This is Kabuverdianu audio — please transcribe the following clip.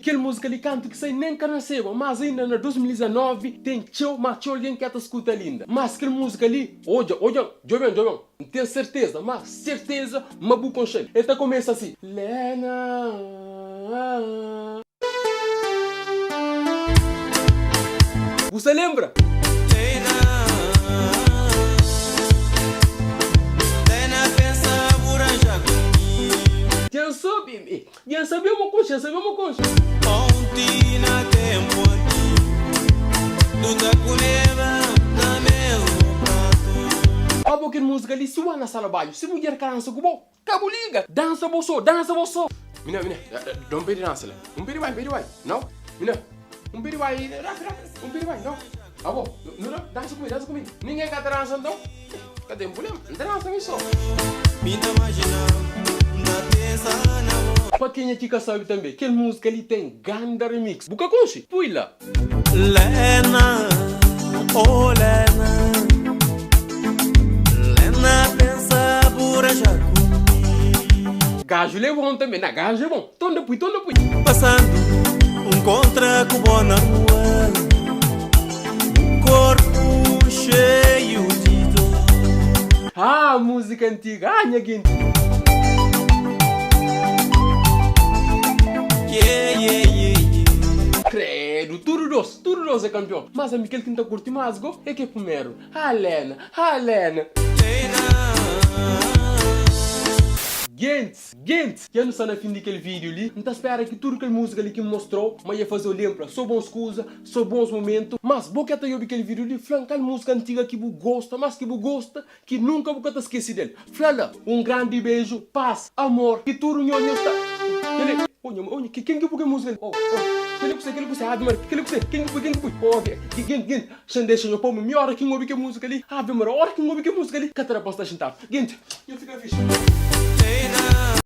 Kel múzika li kantu ki sai nen ka naseba, mas inda na 2019 ten txeu, ma txeu algen ki ta skuta-l inda. Mas kel múzika li, odja, odja, djobe-m, djobe-m, N ten serteza, ma serteza ma bu konxe-l. El ta kumesa si, Lena. Bu sta lenbra? Dja N sabe, dja N sabe ma konxe, dja N sabe ma konxe. Onti na tempu antigu, nu ta kumeba na mesmu pratu. Abo kel múzika li si bu anda sala banhu, si mudjer ka dansa ku bo, Ka bu liga, dansa bo so, dansa bo so. Mina, mina, don't pedi dansa la. Un pedi bai, pedi bai, no. Mina, un pedi bai, rapi, rapi, un pedi bai, no. Abo, no, no, dansa ku mi, dansa ku mi. Ningen ka ta dansa nton, ka ten pulema, N ta dansa mi so. Mi ta imajina, N ta pensa na bo. Pa kenha ki ka sabe tanbe, kel múzika li ten ganda remix. Bu ka konxe? Pui la. Lena, oh Lena, Lena pensa bu ranja ku mi. Gaju la é bom tanbe, na gaju é bom. Tonda pui, tonda pui. Pasandu N kontra ku bo na rua, bu korpu xeiu di dor. Ah, múzika antiga, ah nha genti. Yeah, yeah, yeah, yeah. Credo, tudo dos, tudo dos é campeon. Mas ami kel ki nta curti mas go é ke primeru. Ah Lena, ah Lena. Gentis, gentis, dja nu sta na fin di kel video li. Nta spera ki tudo kel musica li ki nmostrou ma dja fazeu lembra so bons kuza, so bons momento. Mas bo ke ta obi kel video li, flan kal musica antiga ki bu gosta, mas ki bu gosta, ki nunka bu ka ta skese del. Fla la, un grandi beju, pas, amor, ki tudu nhos nhos ta Keli, oh nha oh nha, ken ki pui kel musika li? Oh, oh, keli kuse, keli kuse, Ave Maria, keli kuse, ken ki pui, ken ki pui? Oh, ke, gen, gen, xa N dexa nho pô-m mi ora ki N obi kel musika li, Ave Maria, ora ki N obi kel musika li, ka ta da pa N sta xintadu. Genti, nho fika fixi.